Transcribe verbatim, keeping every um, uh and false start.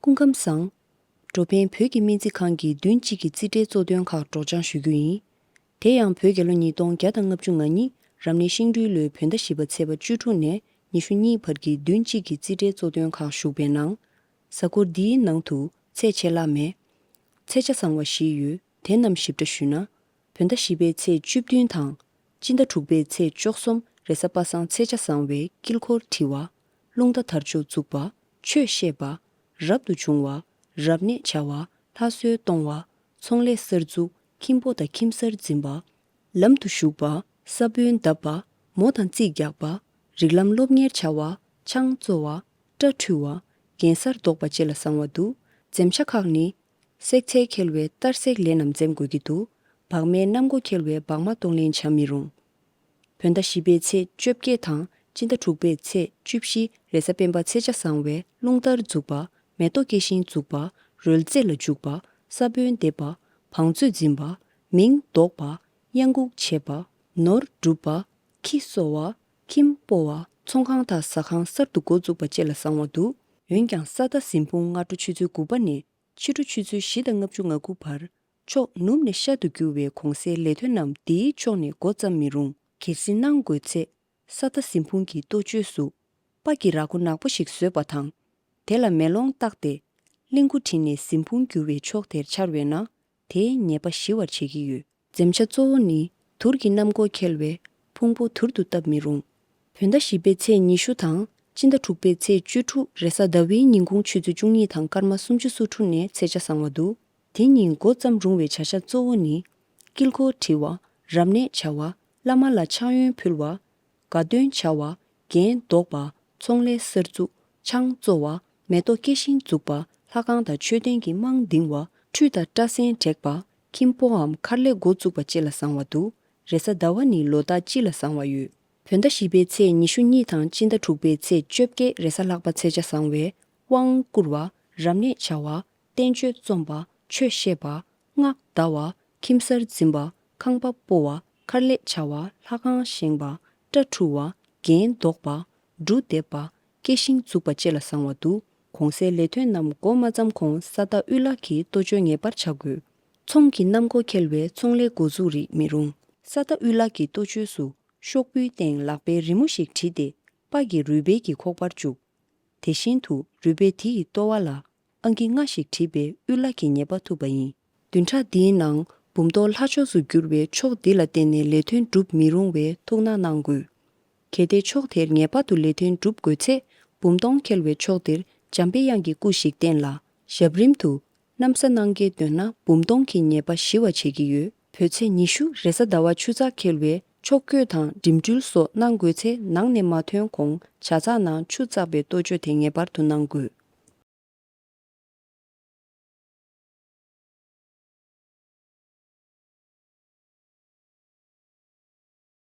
སྐུ་ཁམས་བཟང་། འགྲོ་ཕན་བོད་ཀྱི་སྨན་རྩིས་ཁང་གི་བདུན་གཅིག་གི་རྩིས་ཁྲའི་གཙོ་དོན་ཁག་སྒྲོག་སྦྱང་ཞུ་རྒྱུ་ཡིན། དེ་ཡང་བོད་རྒྱལ་ལོ་ཉིས་སྟོང་བརྒྱ་དང་ལྔ་བཅུ་ང་གཉིས་རབ་གནས་ཤིང་སྦྲུལ་ལོའི་བོད་ཟླ་བཞི་པ་ཚེས་པ་བཅུ་དྲུག་ནས་ཉི་ཤུ་གཉིས་བར་གྱི་བདུན་གཅིག་གི་རྩིས་ཁྲའི་གཙོ་དོན་ཁག་ཞུགས་པའི་ནང་། གཟའ་འཁོར་འདིའི་ནང་དུ་ཚེས་ཆད་ལྷག་མེད། ཚེས་ཆ་བཟང་བ་བཞི་ཡོད། དེ་རྣམས་ཞིབ་ཕྲ་ཞུས་ན། བོད་ཟླ་བཞི་པའི་ཚེས་བཅུ་བདུན་དང་། སྤྱི་ཟླ་དྲུག་པའི་ཚེས་བཅུ་གསུམ་རེས་གཟའ་པ་སངས་ཚེས་ཆ་བཟང་བས་དཀྱིལ་འཁོར་བྲི་བ། རླུང་རྟ་དར་ལྕོག་འཛུགས་པ། ཆོས་བཤད་པ། རབ་ཏུ་བྱུང་བ། རབ་གནས་བྱ་བ། ལྷ་གསོལ་གཏོང་བ། ཚོང་ལས་གསར་འཛུགས། ཁྱིམ་སྤོ་དང་ཁྱིམ་གསར་འཛིན་པ། ལམ་དུ་ཞུགས་པ། ས་བོན་བརྡབས་པ། མོ་དང་རྩིས་རྒྱག་པ། རིགས་ལམ་སློབ་གཉེར་བྱ་བ། ཆང་བཙོ་བ། སྐྲ་འཁྲུ་བ། རྒན་གསར་འདོགས་པ་བཅས་ལ་བཟང་བ་འདུག། འཛེམ་བྱ་ཁག་ནི། བསྲེག་ཚལ་འཁེལ་བའི་གཏར་སྲེག་ལས་རྣམས་འཛེམ་དགོས་ཀྱི་འདུག། བག་མའི་གནམ་སྒོ་འཁེལ་བའི་བག་མ་གཏོང་ལེན་བྱ་མི་རུང་། བོད་ཟླ་བཞི་པའི་ཚེས་བཅོ་བརྒྱད་དང་སྤྱི་ཟླ་དྲུག་པའི་ཚེས་བཅུ་བཞི་རེས་གཟའ་སྤེན་པ་ཚེས་ཆ་བཟང་བས་རླུང་རྟར་འཛུགས་པ། མེ་ཏོག་སྐྱེ་ཤིང་འཛུགས་པ། རོལ་རྩེད་ལ་འཇུག་པ། ས་བོན་འདེབས་པ། བང་མཛོད་འཛིན་པ། མིང་འདོགས་པ། གཡང་འགུགས་བྱེད་པ། ནོར་སྒྲུབ་པ། ཁྱི་གསོ་བ། ཁྱིམ་སྤོ་བ། ཚོང་ཁང་དང་ཟ་ཁང་གསར་དུ་འགོ་འཛུགས་པ་བཅས་ལ་བཟང་བ་འདུག། འོན་ཀྱང་ས་རྟ་ཟིན་ཕུང་སྔ་དྲོ་ཆུ་ཚོད་དགུ་པ་ནས་ཕྱི་དྲོ་ཆུ་ཚོད་བཞི་དང་ལྔ་བཅུ་ང་དགུ་བར། ཕྱོགས་ནུབ་ནས་ཤར་དུ་རྒྱུ་བའི་གོང་གསལ་ལས་དོན་རྣམས་འདིའི་ཕྱོགས་ནས་འགོ་བརྩམ་མི་རུང་། གལ་སྲིད་གནང་དགོས་ཚེ། ས་རྟ་ཟིན་ཕུང་གི་ལྟོ་བཅོས་སུ། སྤ་གི་ར་སྒོ་ནག་པོ་ཞིག་བཟོས་པ་དང་། དེ་ལ་མེ་ལོང་བཏགས་ཏེ། གླིང་བུ་བྲིས་ནས་ཟིན་ཕུང་བསྒྱུར་བའི་ཕྱོགས་དེར་འཕྱར་བས་ན། དེའི་ཉེས་པ་ཞི་བར་བྱེད་ཀྱི་ཡོད། འཛེམ་བྱ་གཙོ་བོ་ནི། དུར་གྱི་གནམ་སྒོ་འཁེལ་བས་ཕུང་པོ་དུར་དུ་བཏབ་མི་རུང་། བོད་ཟླ་བཞི་པའི་ཚེས་ཉི་ཤུ་དང་། སྤྱི་ཟླ་དྲུག་པའི་ཚེས་བཅུ་དྲུག་རེས་གཟའ་ཟླ་བའི་ཉིན་གུང་ཆུ་ཚོད་བཅུ་གཉིས་དང་སྐར་མ་སུམ་ཅུ་སོ་དྲུག་ནས་ཚེས་ཆ་བཟང་བ་འདུག། དེ་ཉིན་འགོ་བརྩམ་རུང་བའི་བྱ་བཞག་གཙོ་བོ་ནི། དཀྱིལ་འཁོར་བྲི་བ། རབ་གནས་བྱ་བ། བླ་མ་ལ་ཕྱག་གཡོན་ཕུལ་བ། དགའ་སྟོན་བྱ་བ། རྒྱན་འདོགས་པ། ཚོང་ལས་གསར་འཛུགས། ཆང་བཙོ་བ། མེ་ཏོག་སྐྱེ་ཤིང་འཛུགས་པ། ལྷ་ཁང་དང་མཆོད་རྟེན་གྱི་རྨང་འདིང་བ། ཁྲུས་དང་སྐྲ་སེན་བྲེག་པ། ཁྱིམ་སྤོའམ་མཁར་ལས་འགོ་བཙུགས་པ་བཅས་ལ་བཟང་བ་འདུག། རེས་གཟའ་ཟླ་བ་ནི་ལོ་རྟགས་སྤྱི་ལ་བཟང་བ་ཡོད། བོད་ཟླ་བཞི་པའི་ཚེས་ཉི་ཤུ་གཉིས་དང་སྤྱི་ཟླ་དྲུག་པའི་ཚེས་བཅོ་བརྒྱད་རེས་གཟའ་ལྷག་པ་ཚེས་ཆ་བཟང་བས། དབང་བསྐུར་བ། རབ་གནས་བྱ་བ། བསྟན་བཅོས་རྩོམ་པ། ཆོས་བཤད་པ། སྔགས་བཟླ་བ། ཁྱིམ་གསར་འཛིན་པ། ཁང་པ་སྤོ་བ། མཁར་ལས་བྱ་བ། ལྷ་ཁང་བཞེངས་པ། སྐྲ་འཁྲུ་བ། རྒྱན་འདོགས་པ། འབྲུ་འདེབས་པ། སྐྱེ་ཤིང་འཛུགས་པ་བཅས་ལ་བཟང་བ་འདུག། གོང་གསལ་ལས་དོན་རྣམས་འགོ་མ་བརྩམས་གོང་ས་རྟ་དབུ་ལག་གི་ལྟོ་བཅོས་ངེས་པར་བྱ་དགོས། ཚོང་གི་གནམ་སྒོ་འཁེལ་བས་ཚོང་ལས་འགོ་འཛུགས་རིགས་མི་རུང་། ས་རྟ་དབུ་ལག་གི་ལྟོ་བཅོས་སུ། ཤོག་བུའི་སྟེང་ལག་པའི་རི་མོ་ཞིག་བྲིས་ཏེ། སྤ་གི་རུས་སྦལ་གྱི་ཁོག་པར་བཅུག། དེ་བཞིན་དུ་རུས་སྦལ་དེ་ཡི་ལྟོ་བ་ལ་ཨང་ཀི་ལྔ་ཞིག་བྲིས་པས་དབུ་ལག་གི་ཉེས་པ་ཐུབ་པ་ཡིན། བདུན་ཕྲག་འདིའི་ནང་འབུམ་སྟོང་ལྷ་ཕྱོགས་སུ་གྱུར་བའི་ཕྱོགས་འདི་ལ་བརྟེན་ནས་ལས་དོན་སྒྲུབ་མི་རུང་བས་ཐུགས་སྣང་གནང་དགོས། གལ་ཏེ་ཕྱོགས་དེར་ངེས་པར་དུ་ལས་དོན་སྒྲུབ་དགོས་ཚེ། འབུམ་སྟོང་འཁེལ་བའི་ཕྱོགས་འདིར་འཇམ་པའི་དབྱངས་ཀྱི་སྐུ་ཞིག་བསྟན་ལ། ཞབས་རིམ་དུ། གནམ་ས་གནང་གལ་འདོད་ན་འབུམ་སྟོང་གི་ཉེས་པ་ཞི་བར་བྱེད་ཀྱི་ཡོད། བོད་ཚེས་ཉི་ཤུ་རེས་གཟའ་ཟླ་བ་ཆུ་ཚགས་འཁེལ་བས་ཕྱོགས་བསྐོས་དང་འགྲིམ་འགྲུལ་སོགས་གནང་དགོས་ཚེ་ནང་ནས་མ་ཐོན་གོང་བྱ་ཚགས་ནང་ཆུ་བཙགས་པའི་ལྟོ་བཅོས་དེ་ངེས་པར་དུ་གནང་དགོས།